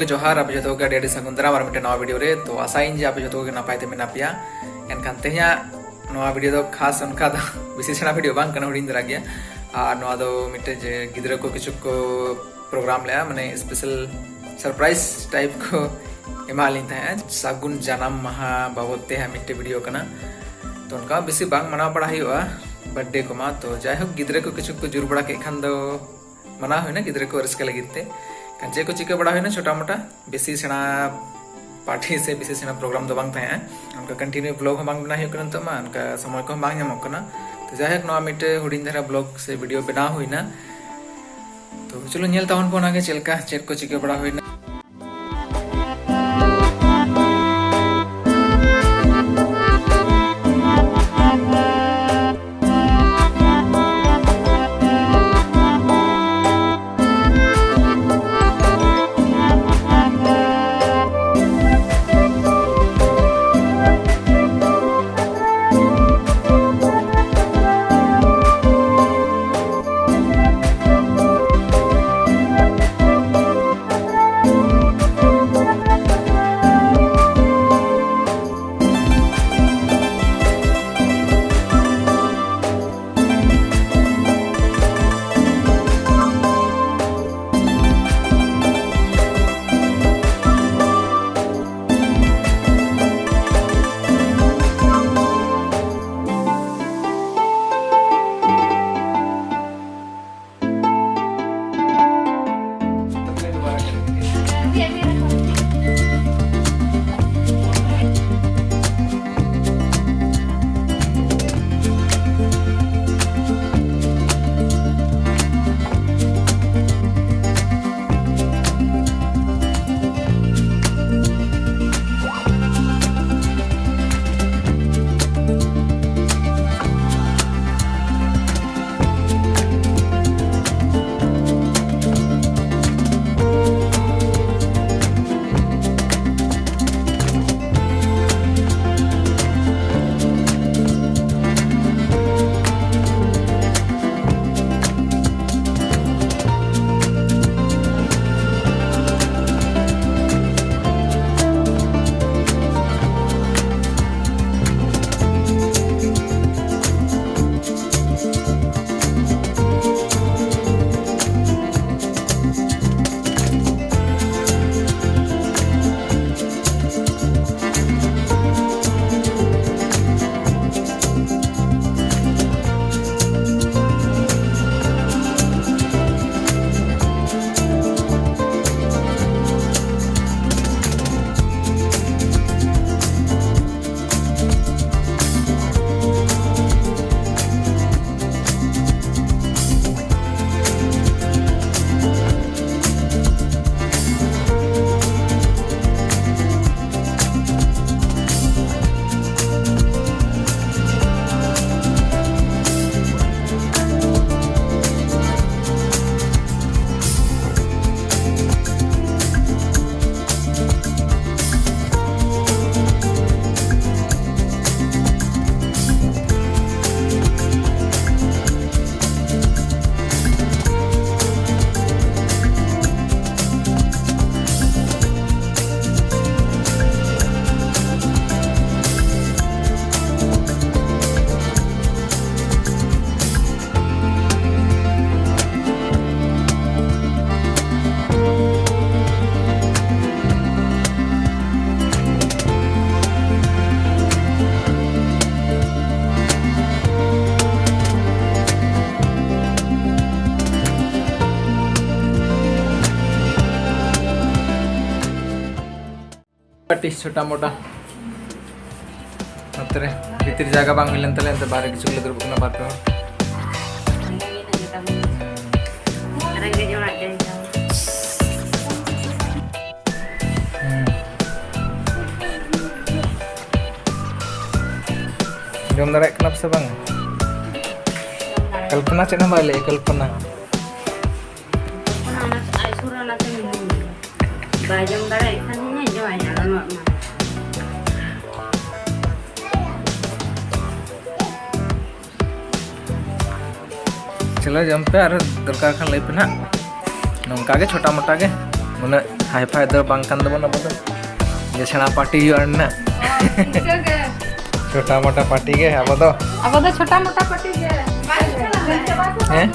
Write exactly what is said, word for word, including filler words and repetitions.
ᱡᱚᱦᱟᱨ, ᱟᱯᱮ ᱡᱚᱛᱚ ᱠᱚᱜᱮ ᱟᱹᱰᱤ ᱟᱹᱰᱤ ᱥᱟᱹᱜᱩᱱ ᱫᱟᱨᱟᱢ ᱟᱨ ᱢᱤᱫᱴᱮᱱ ᱱᱟᱣᱟ ᱵᱷᱤᱰᱤᱭᱳ ᱨᱮ᱾ ᱛᱚ ᱟᱥᱟᱭᱟᱹᱧ ᱡᱮ ᱟᱯᱮ ᱡᱚᱛᱚ ᱠᱚᱜᱮ ᱱᱟᱯᱟᱭ ᱛᱮ ᱢᱮᱱᱟᱜ ᱯᱮᱭᱟ᱾ ᱮᱱᱠᱷᱟᱱ ᱛᱮᱦᱮᱧᱟᱜ ᱱᱚᱣᱟ ᱵᱷᱤᱰᱤᱭᱳ ᱫᱚ ᱠᱷᱟᱥ ᱚᱱᱠᱟ ᱫᱚ ᱵᱮᱥᱤ ᱥᱮᱬᱟ ᱵᱷᱤᱰᱤᱭᱳ ᱵᱟᱝ ᱠᱟᱱᱟ, ᱦᱩᱰᱤᱧ ᱫᱷᱟᱨᱟ ᱜᱮᱭᱟ᱾ ᱟᱨ ᱱᱚᱣᱟ ᱫᱚ ᱢᱤᱫᱴᱮᱡ ᱡᱮ ᱜᱤᱫᱽᱨᱟᱹ ᱠᱚ ᱠᱤᱪᱷᱩ ᱠᱚ ᱯᱨᱳᱜᱨᱟᱢ ᱞᱮᱜᱼᱟ, ᱢᱟᱱᱮ ᱥᱯᱮᱥᱟᱞ ᱥᱟᱨᱯᱨᱟᱭᱤᱡᱽ ᱴᱟᱭᱤᱯ ᱠᱚ ᱮᱢᱟᱜ ᱞᱤᱧ ᱛᱟᱦᱮᱸᱜᱼᱟ᱾ ᱥᱟᱹᱜᱩᱱ ᱡᱟᱱᱟᱢ ᱢᱟᱦᱟ ᱵᱟᱵᱚᱫ ᱛᱮ ᱦᱟᱸᱜ ᱢᱤᱫᱴᱮᱡ ᱵᱷᱤᱰᱤᱭᱳ ᱠᱟᱱᱟ᱾ ᱛᱚ ᱚᱱᱠᱟ ᱵᱮᱥᱤ ᱵᱟᱝ ᱢᱟᱱᱟᱣ ᱵᱟᱲᱟ ᱦᱩᱭᱩᱜᱼᱟ ᱵᱟᱨᱛᱷᱰᱮ ᱠᱚᱢᱟ᱾ ᱛᱚ ᱡᱟᱭᱦᱳᱠ, ᱜᱤᱫᱽᱨᱟᱹ ᱠᱚ ᱠᱤᱪᱷᱩ ᱠᱚ ᱡᱳᱨ ᱵᱟᱲᱟ ᱠᱮᱫ ᱠᱷᱟᱱ ᱫᱚ ᱢᱟᱱᱟᱣ ᱦᱩᱭᱱᱟ ᱜᱤᱫᱽᱨᱟᱹ ᱠᱚ ᱨᱟᱹᱥᱠᱟᱹ ᱞᱟᱹᱜᱤᱫ ᱛᱮ᱾ ᱠᱷᱟᱱ ᱪᱮᱫ ᱠᱚ ᱪᱤᱠᱟᱹ ᱵᱟᱲᱟ ᱦᱩᱭᱱᱟ ᱪᱷᱳᱴᱟ ᱢᱳᱴᱟ, ᱵᱮᱥᱤ ᱥᱮᱬᱟ ᱯᱟᱨᱴᱤ ᱥᱮ ᱵᱮᱥᱤ ᱥᱮᱬᱟ ᱯᱨᱳᱜᱨᱟᱢ ᱫᱚ ᱵᱟᱝ ᱛᱟᱦᱮᱸᱜᱼᱟ᱾ ᱚᱱᱠᱟ ᱠᱚᱱᱴᱤᱱᱤᱭᱩ ᱵᱞᱚᱜ ᱦᱚᱸ ᱵᱟᱝ ᱵᱮᱱᱟᱣ ᱦᱩᱭᱩᱜ ᱠᱟᱱᱟ ᱱᱤᱛᱚᱜ ᱢᱟ, ᱚᱱᱠᱟ ᱥᱚᱢᱚᱭ ᱠᱚᱦᱚᱸ ᱵᱟᱝ ᱧᱟᱢᱚᱜ ᱠᱟᱱᱟ᱾ ᱛᱚ ᱡᱟᱭᱦᱳᱠ, ᱱᱚᱣᱟ ᱢᱤᱫᱴᱮᱡ ᱦᱩᱰᱤᱧ ᱫᱷᱟᱨᱟ ᱵᱞᱚᱜ ᱥᱮ ᱵᱷᱤᱰᱤᱭᱳ ᱵᱮᱱᱟᱣ ᱦᱩᱭᱱᱟ᱾ ᱛᱚ ᱪᱚᱞᱚ ᱧᱮᱞ ᱛᱟᱵᱚᱱ ᱯᱮ ᱚᱱᱟᱜᱮ ᱪᱮᱫ ᱞᱮᱠᱟ, ᱪᱮᱫ ᱠᱚ ᱪᱤᱠᱟᱹ ᱵᱟᱲᱟ ᱦᱩᱭᱱᱟ᱾ ᱯᱟᱨᱴᱤ ᱪᱷᱳᱴᱟ ᱢᱳᱴᱟ᱾ ᱱᱚᱛᱮ ᱨᱮ ᱵᱷᱤᱛᱤᱨ ᱡᱟᱭᱜᱟ ᱵᱟᱝ ᱦᱩᱭ ᱞᱮᱱ ᱛᱟᱞᱮᱭᱟ, ᱮᱱᱛᱮ ᱵᱟᱦᱨᱮ ᱠᱤᱪᱷᱩ ᱞᱮ ᱫᱩᱲᱩᱵ ᱠᱟᱱᱟ ᱵᱟᱨ ᱯᱮ ᱦᱚᱲ᱾ ᱨᱮᱸᱜᱮᱡ ᱦᱚᱲᱟᱜ ᱡᱟᱭᱜᱟ᱾ ᱦᱩᱸ᱾ ᱡᱚᱢ ᱫᱟᱲᱮᱭᱟᱜ ᱠᱟᱱᱟ ᱯᱮ ᱥᱮ ᱵᱟᱝ? ᱠᱚᱞᱯᱚᱱᱟ ᱪᱮᱫ ᱦᱚᱸ ᱵᱟᱭ ᱞᱟᱹᱭᱟ, ᱠᱚᱞᱯᱚᱱᱟ᱾ ᱚᱱᱟ ᱟᱡ ᱥᱩᱨ ᱨᱮ ᱚᱱᱟᱛᱮ ᱢᱤᱱᱟᱹᱧᱟ᱾ ᱵᱟᱭ ᱡᱚᱢ ᱫᱟᱲᱮᱭᱟᱜ ᱠᱷᱟᱱ ᱦᱚᱸ ᱡᱚᱢᱟᱭ ᱦᱟᱸᱜ, ᱵᱟᱹᱱᱩᱜ ᱢᱟ᱾ ᱪᱚᱞᱚ ᱡᱚᱢ ᱯᱮ, ᱟᱨ ᱫᱚᱨᱠᱟᱨ ᱠᱷᱟᱱ ᱞᱟᱹᱭ ᱯᱮ ᱱᱟᱦᱟᱜ᱾ ᱱᱚᱝᱠᱟ ᱜᱮ ᱪᱷᱳᱴᱟ ᱢᱳᱴᱟ ᱜᱮ, ᱩᱱᱟᱹᱜ ᱦᱟᱭ ᱯᱷᱟᱭ ᱫᱚ ᱵᱟᱝ ᱠᱟᱱ ᱛᱟᱵᱚᱱᱟ ᱟᱵᱚ ᱫᱚ, ᱡᱮ ᱥᱮᱬᱟ ᱯᱟᱨᱴᱤ ᱦᱩᱭᱩᱜᱼᱟ ᱱᱟᱦᱟᱜ᱾ ᱤᱱᱠᱟᱹ ᱜᱮ᱾ ᱪᱷᱳᱴᱟ ᱢᱳᱴᱟ ᱯᱟᱨᱴᱤ ᱜᱮ ᱟᱵᱚ ᱫᱚ᱾ ᱟᱵᱚ ᱫᱚ ᱪᱷᱳᱴᱟ ᱢᱳᱴᱟ ᱯᱟᱨᱴᱤ ᱜᱮ᱾ ᱦᱮᱸ?